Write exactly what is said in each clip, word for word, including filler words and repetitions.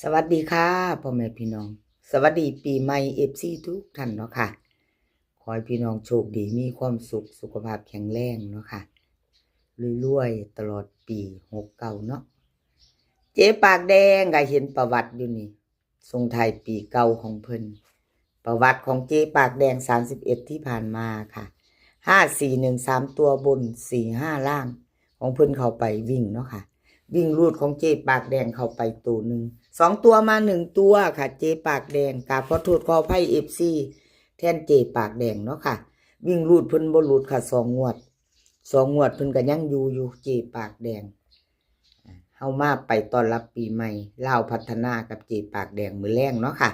สวัสดีค่ะพ่อแม่พี่น้อง สวัสดีปีใหม่เอฟซีทุกท่านเนาะค่ะ ขอให้พี่น้องโชคดีมีความสุขสุขภาพแข็งแรงเนาะค่ะ รวยๆตลอดปีหกเก้าเนาะ เจ๊ปากแดงก็เห็นประวัติอยู่นี่ ส่งท้ายปีเก่าของเพิ่น ประวัติของเจ๊ปากแดงสามสิบเอ็ดที่ผ่านมาค่ะ ห้าสี่หนึ่ง สามตัวบน สี่ห้าล่าง ของเพิ่นเข้าไปวิ่งเนาะค่ะ วิ่งรูดของเจ๊ปากแดงเข้าไปตัวหนึ่ง สองตัวมาหนึ่งตัวค่ะ เจ๊ปากแดง กราบขอโทษขออภัยเอฟซีแทนเจ๊ปากแดงเนาะค่ะ วิ่งรูดเพิ่นบ่หลุดค่ะ สองงวด สองงวดเพิ่นก็ยังอยู่อยู่เจ๊ปากแดง เฮามาไปต้อนรับปีใหม่ลาวพัฒนากับเจ๊ปากแดงมื้อแลงเนาะค่ะ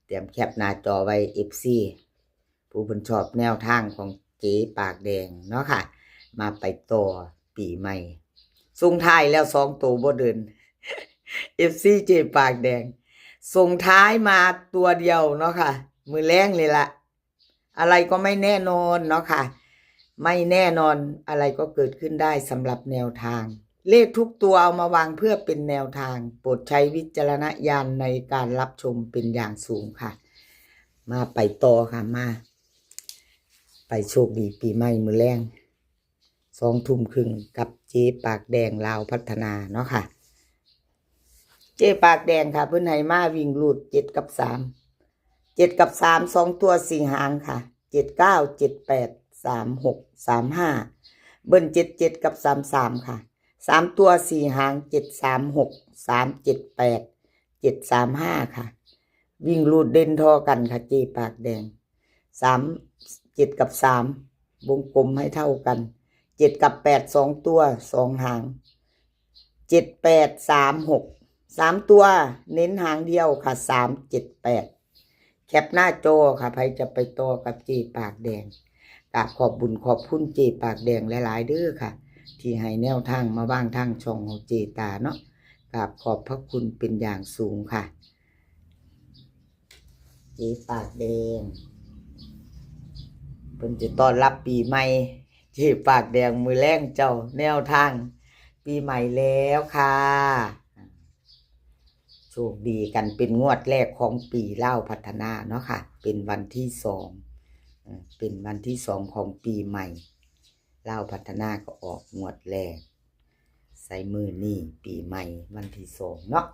เตรียมแคปหน้าจอไว้เอฟซี ผู้เพิ่นชอบแนวทางของเจ๊ปากแดงเนาะค่ะ มาไปต่อปีใหม่ ส่งท้ายแล้วสองตัวบ่เดิน เอฟซี เจ๊ปากแดง ส่งท้ายมาตัวเดียวเนาะค่ะ มื้อแลงเลยละ อะไรก็ไม่แน่นอนเนาะค่ะ ไม่แน่นอนอะไรก็เกิดขึ้นได้สำหรับแนวทาง เลขทุกตัวเอามาวางเพื่อเป็นแนวทาง โปรดใช้วิจารณญาณในการรับชมเป็นอย่างสูงค่ะ มาไปต่อค่ะ มา ไปโชคดีปีใหม่มื้อแลง สองทุ่มครึ่งกับเจ๊ปากแดงลาวพัฒนาเนาะค่ะ เจ๊ปากแดงค่ะ เพิ่นให้มาวิ่งรูดเจ็ดกับสาม เจ็ดกับสาม สองตัวสี่หางค่ะ เจ็ดเก้า เจ็ดแปด สามหก สามห้า เบิ้ลเจ็ดเจ็ดกับสามสามค่ะ สามตัวสี่หาง เจ็ดสามหก สามเจ็ดแปด เจ็ดสามห้าค่ะ วิ่งรูดเด่นท่อกันค่ะ เจ๊ปากแดง สาม เจ็ดกับสาม วงกลมให้เท่ากัน เจ็ดกับแปด สองตัว สองหาง เจ็ดแปด สามหก สามตัว เน้นหางเดียวค่ะ สามเจ็ดแปด แคปหน้าจอค่ะ ใครจะไปต่อกับเจ๊ปากแดง กราบขอบบุญขอบคุณเจ๊ปากแดงหลายๆเด้อค่ะ ที่ให้แนวทางมาว่างทางช่องของเจ๊ตาเนาะ กราบขอบพระคุณเป็นอย่างสูงค่ะ เจ๊ปากแดง เพิ่นจะต้อนรับปีใหม่ เจ๊ปากแดงมื้อแลงเจ้า แนวทางปีใหม่แล้วค่ะ โชคดีกันเป็นงวดแรกของปีลาวพัฒนาเนาะค่ะ เป็นวันที่สอง เอ่อ เป็นวันที่สองของปีใหม่ ลาวพัฒนาก็ออกงวดแรก ใส่มื้อนี้ปีใหม่วันที่สองเนาะ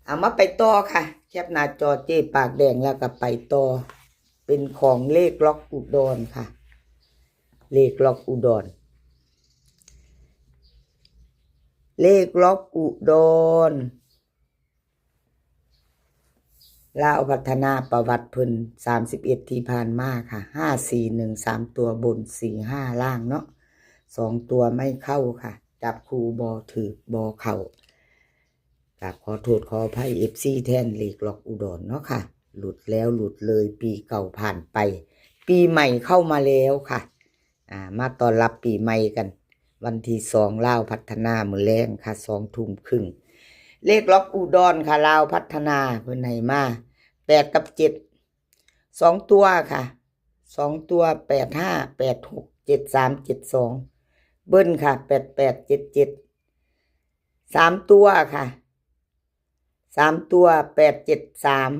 เอามาไปต่อค่ะ แคปหน้าจอเจ๊ปากแดงแล้วก็ไปต่อ เป็นของเลขล็อกอุดรค่ะ เลขล็อกอุดร เลขล็อกอุดร ลาวพัฒนาประวัติเพิ่น สามสิบเอ็ดที่ผ่านมาค่ะ ห้าสี่หนึ่ง สามตัวบน สี่ห้าล่างเนาะ สองตัวไม่เข้าค่ะ จับคู่บ่ถืกบ่เข้า กราบขอโทษขออภัยเอฟซีแทนเลขล็อกอุดรเนาะค่ะ หลุดแล้วหลุดเลย ปีเก่าผ่านไป ปีใหม่เข้ามาแล้วค่ะ อ่า มาต้อนรับปีใหม่กัน วันที่สองลาวพัฒนามื้อแลงค่ะ สองทุ่มครึ่ง เลขล็อกอุดรค่ะ ลาวพัฒนาเพิ่นให้มา แปดกับเจ็ด สองตัวค่ะ สองตัว แปดห้า แปดหก เจ็ดสาม เจ็ดสอง เบิ้ลค่ะ แปดแปด เจ็ดเจ็ด สามตัวค่ะ สามตัว แปดเจ็ดสาม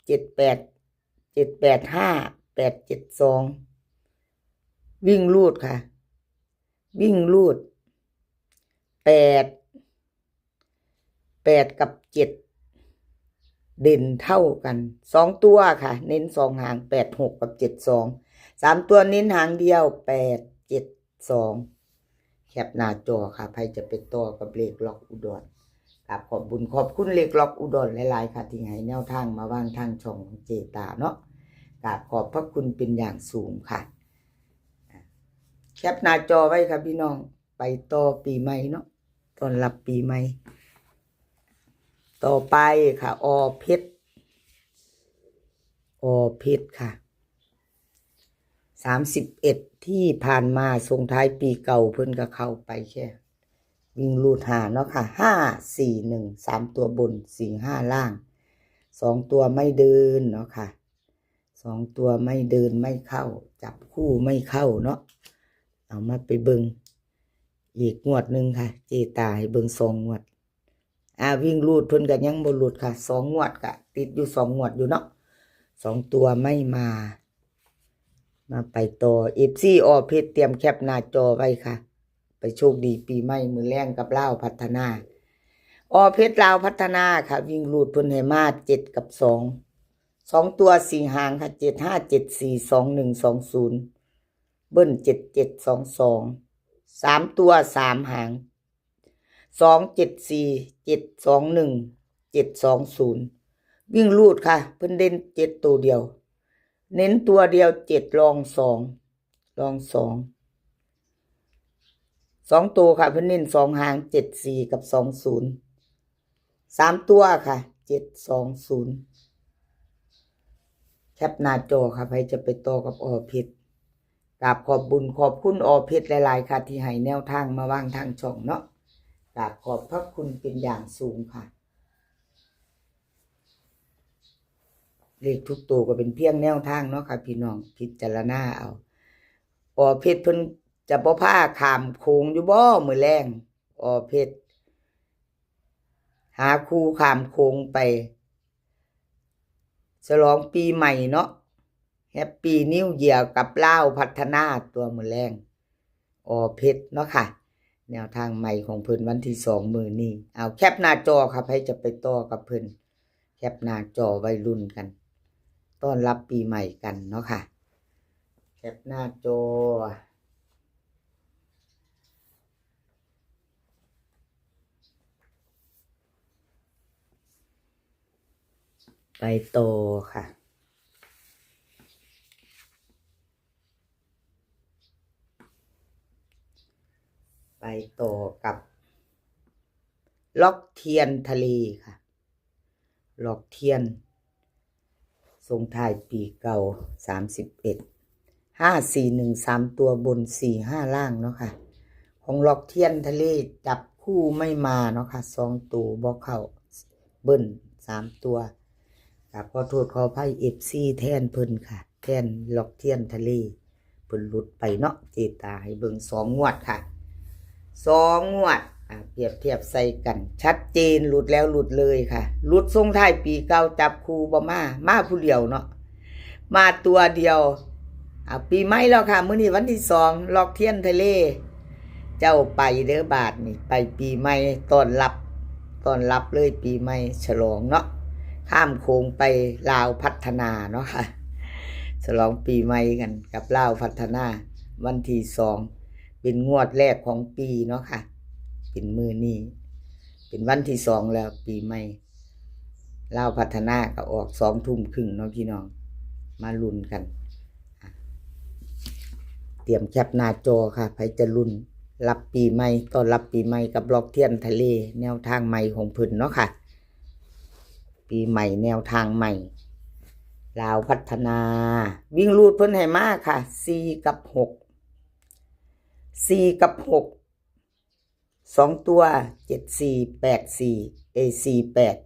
เจ็ดแปด เจ็ดแปดห้า แปดเจ็ดสอง วิ่งรูดค่ะ วิ่งรูด แปด แปดกับเจ็ด เด่นเท่ากัน สองตัวค่ะ เน้นสองหาง แปดหก กับ เจ็ดสอง สามตัวเน้นหางเดียว แปดเจ็ดสอง แคปหน้าจอค่ะ ใครจะไปต่อกับเลขล็อกอุดร กราบขอบบุญขอบคุณเลขล็อกอุดรหลายๆค่ะ ที่ให้แนวทางมาว่างทางช่องของเจ๊ตาเนาะ กราบขอบพระคุณเป็นอย่างสูงค่ะ แคปหน้าจอไว้ค่ะพี่น้อง ไปต่อปีใหม่เนาะ ต้อนรับปีใหม่ ต่อไปค่ะ อ.เพชร อ.เพชรค่ะ สามสิบเอ็ดที่ผ่านมาส่งท้ายปีเก่าเพิ่นก็เข้าไปแค่ วิ่งรูดห้าเนาะค่ะ ห้าสี่หนึ่ง สามตัวบน สี่ห้าล่าง สองตัวไม่เดินเนาะค่ะ สองตัวไม่เดินไม่เข้า จับคู่ไม่เข้าเนาะ เอามาไปเบิ่งอีกงวดหนึ่งค่ะ เจ๊ตาให้เบิ่งสองงวด อ่า วิ่งรูดเพิ่นก็ยังบ่หลุดค่ะ สองงวดก็ติดอยู่สองงวดอยู่เนาะ สองตัวไม่มา มาไปต่อ เอฟซี อ.เพชร เตรียมแคปหน้าจอไว้ค่ะ ไปโชคดีปีใหม่มื้อแลงกับลาวพัฒนา อ.เพชร ลาวพัฒนาค่ะ วิ่งรูดเพิ่นให้มาเจ็ดกับสอง สองตัวสี่หางค่ะ เจ็ดห้า เจ็ดสี่ สองหนึ่ง สองศูนย์ เบิ้ล เจ็ดเจ็ด สองสอง สามตัวสามหาง สองเจ็ดสี่ เจ็ดสองหนึ่ง เจ็ดสองศูนย์ วิ่งรูดค่ะ เพิ่นเด่นเจ็ดตัวเดียว เน้นตัวเดียวเจ็ด รองสอง รองสอง สองตัวค่ะ เพิ่นเน้นสองหาง เจ็ดสี่ กับ สองศูนย์ สามตัวค่ะ เจ็ดสองศูนย์ แคปหน้าจอค่ะ ใครจะไปต่อกับ อ.เพชร กราบขอบบุญขอบคุณ อ.เพชร หลายๆ ค่ะ ที่ให้แนวทางมาวางทางช่องเนาะ กราบขอบพระคุณเป็นอย่างสูงค่ะ เลขทุกตัวก็เป็นเพียงแนวทางเนาะค่ะ พี่น้องพิจารณาเอา อ.เพชร เพิ่นจะบ่พาข้ามโขงอยู่บ่มื้อแลง อ.เพชร หาคู่ข้ามโขงไป ฉลองปีใหม่เนาะ แฮปปี้นิวเยียร์ กับลาวพัฒนาตัวมื้อแลง อ.เพชร เนาะค่ะ แนวทางใหม่ของเพิ่นวันที่สองมื้อนี้ เอาแคปหน้าจอค่ะ ใครจะไปต่อกับเพิ่น แคปหน้าจอไว้ลุ้นกัน ต้อนรับปีใหม่กันเนาะค่ะ แคปหน้าจอ ไปต่อค่ะ ไปต่อกับ ล็อกเทียนทะเลค่ะ ล็อกเทียน ส่งท้ายปีเก่า สามสิบเอ็ด ห้าสี่หนึ่ง สามตัวบน สี่ห้า ล่างเนาะค่ะ ของล็อกเทียนทะเลจับคู่ไม่มาเนาะค่ะ สองตัวบ่เข้า เบิ้ลสามตัว กราบขอโทษขออภัย เอฟซี แทนเพิ่นค่ะ แทนล็อกเทียนทะเล เพิ่นหลุดไปเนาะ เจตาให้เบิ่งสองงวดค่ะ สองงวด อ่า เปรียบเทียบใส่กัน ชัดเจน หลุดแล้วหลุดเลยค่ะ หลุดส่งท้ายปีเก่า จับคู่บ่มา มาผู้เดียวเนาะ มาตัวเดียว อ่า ปีใหม่แล้วค่ะ มื้อนี้วันที่สอง ล็อกเทียนทะเล เจ้าไปเด้อบาดนี่ ไปปีใหม่ ต้อนรับ ต้อนรับเลยปีใหม่ ฉลองเนาะ ข้ามโขงไปลาวพัฒนาเนาะค่ะ ฉลองปีใหม่กันกับลาวพัฒนา วันที่สอง เป็นงวดแรกของปีเนาะค่ะ เป็นมื้อนี้ เป็นวันที่สองแล้วปีใหม่ ลาวพัฒนาก็ออกสองทุ่มครึ่งเนาะพี่น้อง มาลุ้นกัน อ่ะ เตรียมแคปหน้าจอค่ะ ใครจะลุ้นรับปีใหม่ ต้อนรับปีใหม่กับล็อกเทียนทะเล แนวทางใหม่ของเพิ่นเนาะค่ะ ปีใหม่แนวทางใหม่ ลาวพัฒนา วิ่งรูดเพิ่นให้มาค่ะ สี่ กับ หก สี่ กับ หก สองตัว เจ็ดสี่ แปดสี่ เอ สี่แปด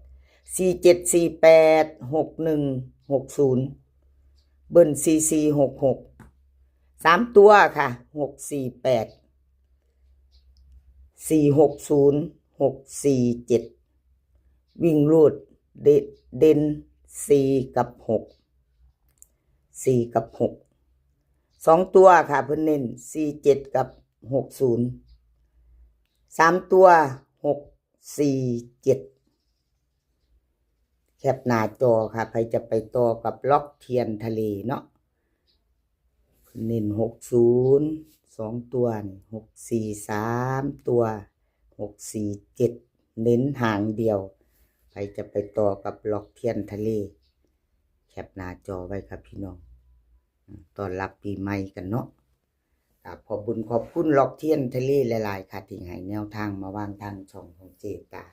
สี่เจ็ด สี่แปด หกหนึ่ง หกศูนย์ เบิ้ล สี่สี่ หกหก สามตัวค่ะ หกสี่แปด สี่หกศูนย์ หกสี่เจ็ด วิ่งรูด เด- เด่น สี่ กับ หก สี่ กับ หก สองตัวค่ะ เพิ่นเน้น สี่เจ็ด กับ หกศูนย์ สามตัว หกสี่เจ็ด แคปหน้าจอค่ะ ใครจะไปต่อกับล็อกเทียนทะเลเนาะ เน้น หกศูนย์ สองตัวนี่ หกสี่ สามตัว หกสี่เจ็ด เน้นหางเดียว ใครจะไปต่อกับล็อกเทียนทะเล แคปหน้าจอไว้ครับพี่น้อง ต้อนรับปีใหม่กันเนาะ กราบขอบบุญขอบคุณล็อกเทียนทะเลหลายๆค่ะ ที่ให้แนวทางมาวางทางช่องของเจตา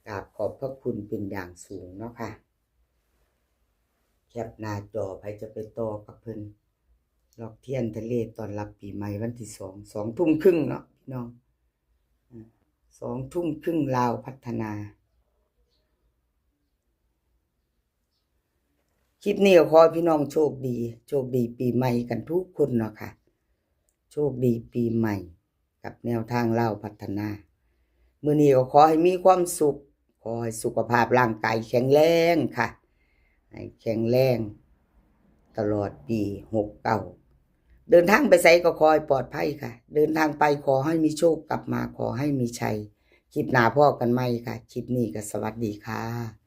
กราบขอบพระคุณเป็นอย่างสูงเนาะค่ะ แคปหน้าจอ ใครจะไปต่อกับเพิ่น ล็อกเทียนทะเลต้อนรับปีใหม่วันที่สอง สองทุ่มครึ่งเนาะพี่น้อง อ่า สองทุ่มครึ่งลาวพัฒนา คลิปนี้ก็ขอให้พี่น้องโชคดี โชคดีปีใหม่กันทุกคนเนาะค่ะ โชคดีปีใหม่กับแนวทางลาวพัฒนา มื้อนี้ก็ขอให้มีความสุข ขอให้สุขภาพร่างกายแข็งแรงค่ะ ให้แข็งแรงตลอดปีหกเก้า เดินทางไปไสก็ขอให้ปลอดภัยค่ะ เดินทางไปขอให้มีโชค กลับมาขอให้มีชัย คลิปหน้าพ้อกันใหม่ค่ะ คลิปนี้ก็สวัสดีค่ะ